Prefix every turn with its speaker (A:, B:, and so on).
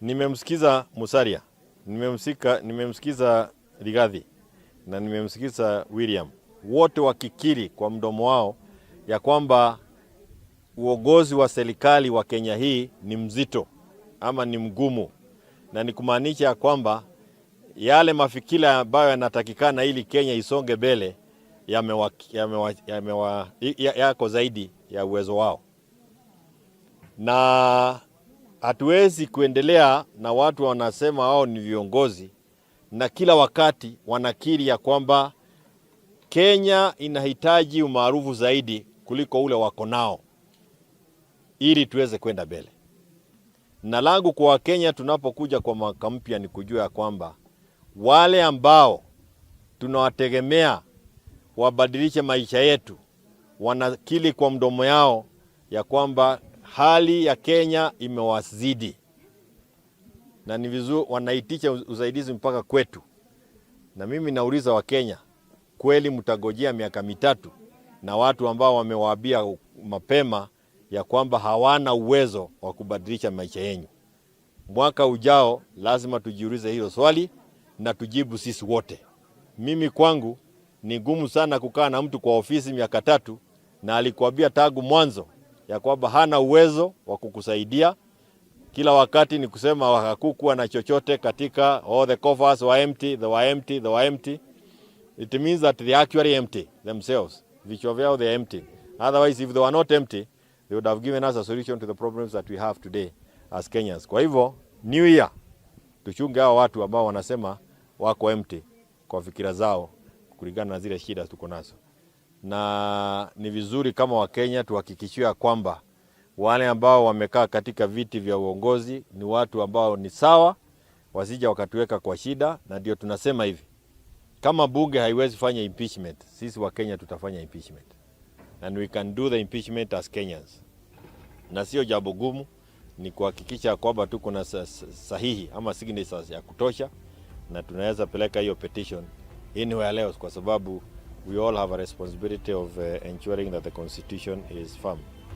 A: Nimemsikiza Musalia, nimemsikiza Rigathi na nimemsikiza William, wote wakikiri kwa mdomo wao ya kwamba uongozi wa serikali wa Kenya hii ni mzito ama ni mgumu, na ni kumaanisha ya kwamba yale mafikira ambayo yanatakikana ili Kenya isonge mbele yako zaidi ya uwezo wao, na hatuwezi kuendelea na watu wanasema wao ni viongozi na kila wakati wanakiri ya kwamba Kenya inahitaji umaarufu zaidi kuliko ule wako nao ili tuweze kwenda mbele. Na langu kwa Wakenya tunapokuja kwa mwaka mpya ni kujua ya kwamba wale ambao tunawategemea wabadilishe maisha yetu wanakiri kwa mdomo yao ya kwamba hali ya Kenya imewazidi na ni vizuri wanaitisha usaidizi mpaka kwetu. Na mimi nauliza Wakenya, kweli mtagojea miaka 3 na watu ambao wamewaambia mapema ya kwamba hawana uwezo wa kubadilisha maisha yenu? Mwaka ujao lazima tujiulize hilo swali na tujibu sisi wote. Mimi kwangu ni ngumu sana kukaa na mtu kwa ofisi miaka 3 na alikuambia tangu mwanzo ya kwamba hana uwezo wa kukusaidia. Kila wakati ni kusema hakukuwa na chochote katika, all the coffers were empty, they were empty, they were empty. It means that they actually empty themselves. Vichwa vyao, they are empty. Otherwise, if they were not empty, they would have given us a solution to the problems that we have today as Kenyans. Kwa hivyo, New Year tuchunge hao watu ambao wanasema wako empty kwa fikira zao kulingana na zile shida tuko nazo, na ni vizuri kama Wakenya tuhakikishiwe kwamba wale ambao wamekaa katika viti vya uongozi ni watu ambao ni sawa, wasija wakatuweka kwa shida. Na ndio tunasema hivi, kama bunge haiwezi fanya impeachment, sisi Wakenya tutafanya impeachment and we can do the impeachment as Kenyans, na sio jambo gumu, ni kuhakikisha kwamba tuko na sahihi ama signatures ya kutosha, na tunaweza peleka hiyo petition anywhere else, kwa sababu we all have a responsibility of ensuring that the constitution is firm.